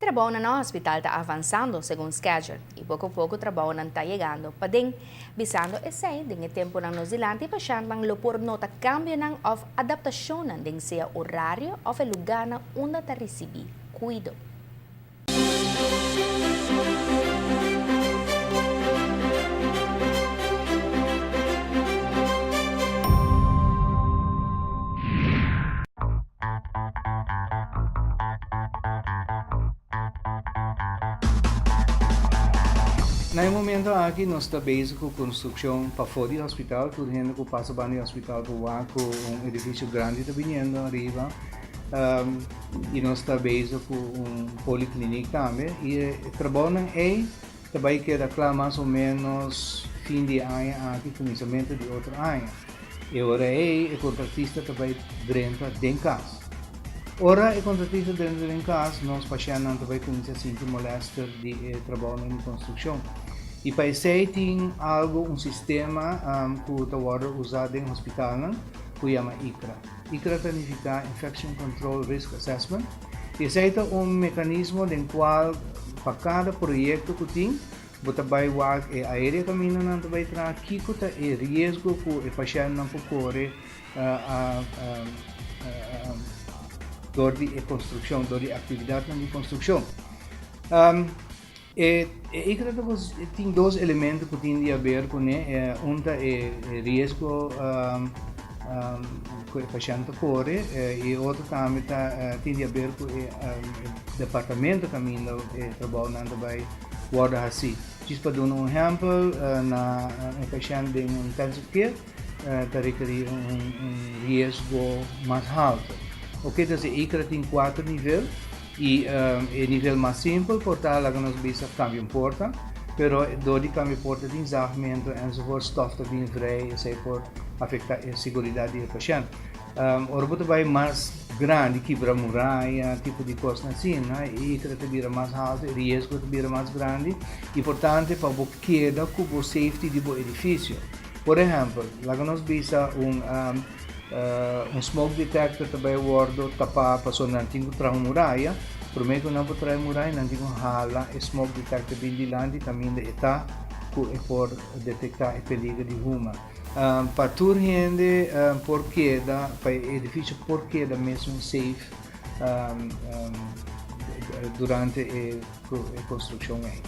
Trabounan na hospital ta avansando segun schedule y poco poco trabounan ta yegando paden. Bisando esey, den e temponan nos dilanti pashentnan lo por nota cambionan of adaptacionnan den sea horario of e lugarnan unda ta ricibi cuido. Na e momento aki nos ta bezig ku konstrukshon pafó di hospital. Tur hende ku pasa banda di hospital por wak ku un edifisio grandi ta biniendo ariba. I nos ta bezig ku un poliklinik tambe. I e trabounan ei ta bai keda kla mas o ménos fin di e aña aki, kuminsamentu di otro aña. E ora ei e kontratista ta bai drenta den kas. Ora e kontratista drenta den kas, nos pashèntnan ta bai kuminsá sinti molèster di e trabounan di konstrukshon. I pa esei tin algu, un sistema ku ta wòrdu usá den hospitalnan ku yama ICRA. ICRA ta nifiká Infection Control Risk Assessment. I esei ta un mekanismo den kual pa kada proyekto ku tin, Bo ta bai wak e aerea kaminda nan ta bai traha, kiko ta e riesgo ku e pashèntnan por kore dor di e konstrukshon, dor di e aktividatnan di konstrukshon. E ICRA ta tin dos elemento ku tin di haber kuné, un ta e riesgo ku e pashènt ta kore i e otro tambe ta tin di haber ku e departamento kaminda e trabounan ta bai. Wòrdu hasí. Djis pa duna un ehèmpel, na un pashènt den un intensive care ta rekerí un riesgo mas haltu. Oke, entonces e ICRA tin kuater nivel i e nivel mas simpel por ta laga nos bisa kambia un porta, pero dor di kambia porta tin zagmentu enzovoort, stof ta bin vrij, esei por afektá e siguridat di e pashènt. Ora bo ta bai mas grandi, kibra muraya, tipo di kosnan asina, e ikra ta bira mas haltu, e riesgo ta bira mas grandi. Importante pa bo keda ku bo safety di bo edifisio. Por ehèmpel, laga nos bisa un un smoke detector ta bai wòrdu tapá pasobra nan tin ku traha un muraya. Promé ku nan por traha e muraya nan tin ku hala e smoke detector bin dilanti kaminda e ta ku e por detektá e peliger di huma. Pa tur hende por keda, pa e edificio por keda mesun safe durante e construccion ei.